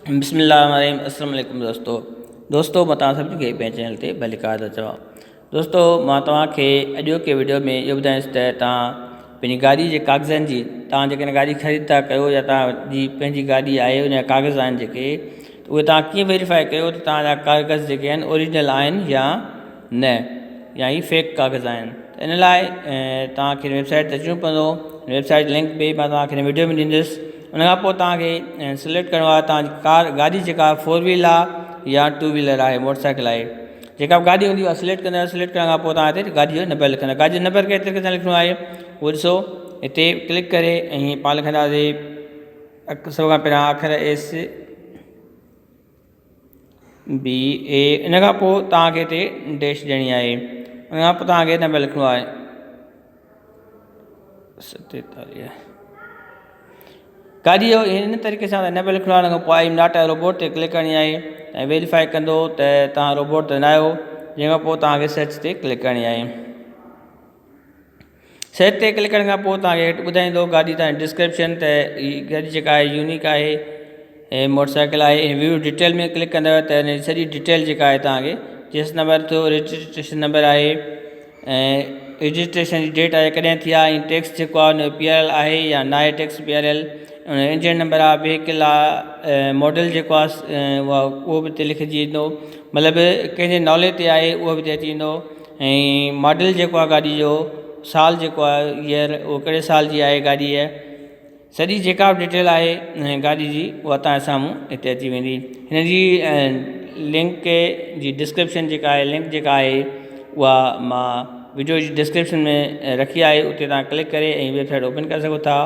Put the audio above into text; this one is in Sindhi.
بسم الله الرحمن الرحيم السلام عليڪم دوستو دوستو مان توهان سڀني کي پنهنجي چينل تي ڀليڪار ٿو چوان دوستو مان توهان کي اڄوڪي وڊيو ۾ اهو ٻڌائيندس ته توهان پنهنجي گاڏي جي ڪاغذن جي توهان جيڪڏهن گاڏي خريد ٿا ڪيو يا توهان جي پنهنجي گاڏي آهي ان جا ڪاغذ آهن جيڪي اهي توهان ڪيئن ويريفائي ڪيو ته توهان جا ڪاغذ جيڪي آهن اوريجنل آهن يا نه يا هي فيڪ ڪاغذ آهن ته ان لاء توهان کي ويب سائيٽ تي اچڻو پوندو ويب سائيٽ لنڪ به مان توهان کي هن وڊيو ۾ ڏيندس ان کان پوء توهان کي سليڪٽ ڪرڻو آهي توهان جي ڪار گاڏي جيڪا فور ويل آهي يا ٽو ويلر آهي موٽر سائيڪل آهي جيڪا به گاڏي هوندي اها سليڪٽ ڪندا سليڪٽ ڪرڻ کان پوء توهان هتي گاڏي جو نمبر لکندا گاڏي جو نمبر ڪهڙي طريقي سان لکڻو آهي اهو ڏسو هتي ڪلڪ ڪري ۽ پاڻ لکنداسي سڀ کان پهريان اکر ايس بي اي ان کان پوء توهان کي هتي ڊيش ڏيڻي آهي ان کان پوء توهان کي نمبر لکڻو آهي 47 گاڏي جو هن طريقي سان نمبر لکڻو آهي ان کان پوء I am not a robot تي ڪلڪ ڪرڻي آهي ۽ ويريفائي ڪندو ته توهان روبوٽ ته نه آهيو جنهن کان پوء توهان کي سرچ تي ڪلڪ ڪرڻي آهي سيٽ تي ڪلڪ ڪرڻ کان پوء توهان کي هيٺ ٻڌائيندو گاڏي تان ڊسڪرپشن ته هي گاڏي جيڪا آهي يونيڪ آهي ۽ موٽر سائيڪل آهي ۽ ويو ڊيٽيل ۾ ڪلڪ ڪندو ته ان جي سڄي ڊيٽيل جيڪا آهي توهان کي چيس نمبر ٿيو رجسٽريشن نمبر آهي ۽ رجسٽريشن جي ڊيٽ آهي ڪڏهن ٿي آهي ۽ ٽيڪس جيڪو آهي ان جو پي آر ايل آهي يا نه آهي ٽيڪس پي آر ايل ان جو انجڻ نمبر آهي وهيڪل آهي ماڊل جيڪو آهي اهو به هتي لکجي ايندو مطلب ڪنهن جي نالي تي آهي اهو به هتي اچي ويندو ۽ ماڊل جيڪو آهي گاڏي جو سال جيڪو آهي ايئر اهو ڪهڙي سال جي آهي گاڏي سڄي جيڪا به ڊيٽيل آهي گاڏي جي اها توهان جي سامهون هتي اچي ويندي هن جي لنڪ جي ڊسڪرپشن جيڪا آهي لنڪ جيڪا آهي اها مان وڊيو جي ڊسڪرپشن ۾ رکي آهي اتي توهان ڪلڪ ڪري ۽ ويب سائيٽ اوپن ڪري سگهو ٿا.